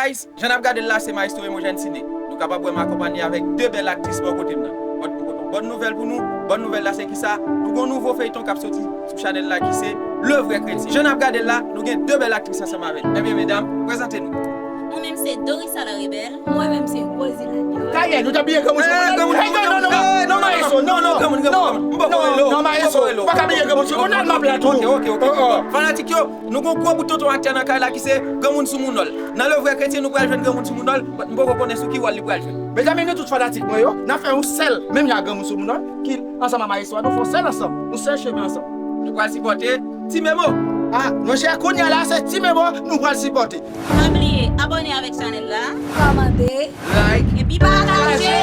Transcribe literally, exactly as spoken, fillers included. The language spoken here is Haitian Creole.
Guys, jan n ap gade l la, se Maestro Emogène Ciné. Nou kapab wè m akonpanye avèk de bèl aktris bò kote m nan. Mwen, mwen gon bòn nouvèl pou nou. Bòn nouvèl la, se kisa? Nou gon nouvo feyton k ap soti sou chanèl la ki se Le Vrai Chrétien. Jan n ap gade l la, nou gen de bèl aktris ansanm avè l. Ebyen, medam, prezante nou. Mwen menm se Dorissa la Rebelle. Mwen menm se Rosie Lanier. Kayè, nou ta bliye granmoun sou Eh, moun. granmoun, Hey, non, non, non, non, non, Maestro, non, non, granmoun, granmoun, non, granmoun. M poko non, rele w, non, m poko Maestro, rele w. pa ka bliye granmoun sou moun, al m ap la tou. Ok, ok, ok. Oh, oh. Fanatik yo, nou gon gwo bout tonton aktè nan kay la ki se granmoun sou moun nòl. Nan Le Vrai Chrétien, nou pral jwenn granmoun sou moun nòl, but m poko konnen sou ki wòl li pral jwe. Mezanmi, nou tout fanatik mwen yo, n ap fè yon sèl, menm jan granmoun sou moun nòl, ki ansanm ak Maestro, nou fè yon sèl ansanm, yon sèl chemen ansanm. Nou pral sipòte Ti Memo. Ah, monchè, kounye a la, se Ti Memo nou pral sipòte. Pa bliye abòne avèk chanèl la. Kòmante. Like. Epi pataje.